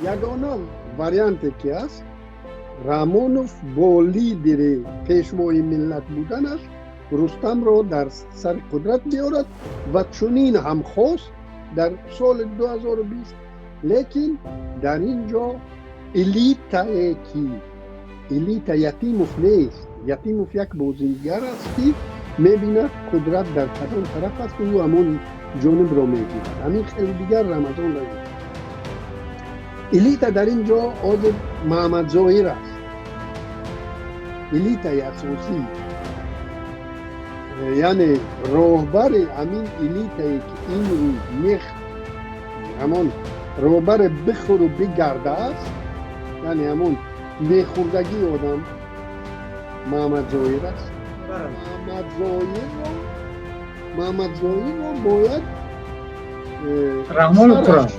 Ягона варианте ки аст, Раҳмонов бо лидери, пешвои миллат буданаш Рустамро дар сари қудрат биёрад ва чунин ҳам хост дар соли 2020. Лекин дар ин ҷо элитае ки элита Ятимов нест. Ятимов як бозингар аст, ки мебинад, қудрат дар кадом тараф аст, ӯ ҳамон ҷонибро мегирад. Ҳамин хеле дигар Рамазон элита дар ин ҷо ҳозир Маҳамадзоҳир аст, элитаи асосӣ, яъне роҳбари ҳамин элитае, ки имрӯз мех ҳамон роҳбари бихӯру бигарда аст, яъне ҳамон мехӯрдагии одам Маҳамадзоҳир аст. Маҳамадзоҳирро бояд Раҳмонов хӯрад.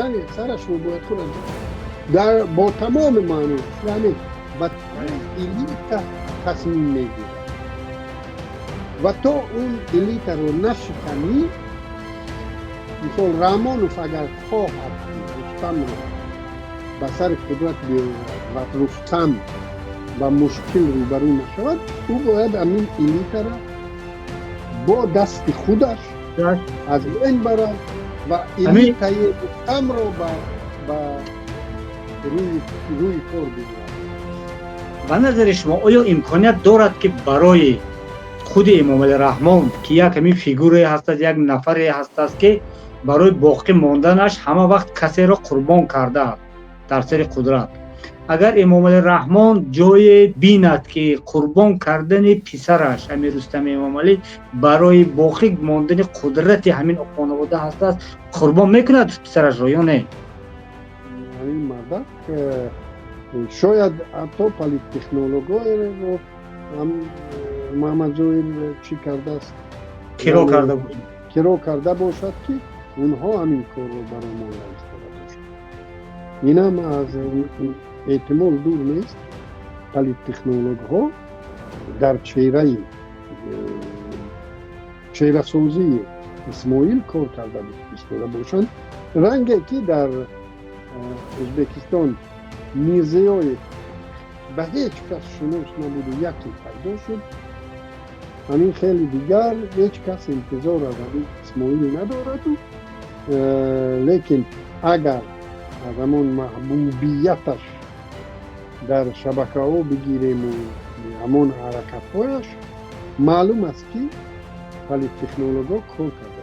Яъне сарашро бояд хӯрад дар бо тамоми маъно, яъне ба элита тасмим мегирад ва то он элитаро нашиканӣ. Мисол, Раҳмонов агар хоҳад, ки Рустамро ба сари қудрат биёрад ва Рустам ба мушкил рӯбарӯ нашавад, ӯ бояд ҳамин элитара бо дасти худаш аз байн барад ва элитаи Рустамро ба рӯи кор бигирад. Ба назари шумо, оё имконият дорад, ки барои худи Эмомалӣ Раҳмон, ки як ҳамин фигурае ҳастад, як нафаре ҳастааст, ки барои боқӣ монданаш ҳама вақт касеро қурбон кардааст дар сари қудрат, агар Эмомалӣ Раҳмон ҷое бинад, ки қурбон кардани писараш Амир Рустами Эмомалӣ барои боқӣ мондани қудрати ҳамин хонавода ҳастааст, қурбон мекунад писарашро ё не? Ҳамин мардак шояд ҳатто политтехнологоеро Маҳамадзоҳир чӣ кардааст? Киро карда буд. Киро карда бошад, ки онҳо ҳамин корро баромонда истода бошад. Инам аз эҳтимол дур нест. Политтехнологҳо дар чеҳраи чеҳрасозии Исмоил кор карда истода бошанд, ранге ки дар Ӯзбекистон Мирзиёев ба ҳеҷ кас шинос набуду яке пайдо шуд. Ҳамин хеле дигар ҳеҷ кас интизор аз ҳамин Исмоил надораду, лекин агар аз ҳамон маҳбубияташ дар шабакаҳо бигирему ҳамон ҳаракатҳояш, маълум аст, ки политтехнологҳо кор карданд.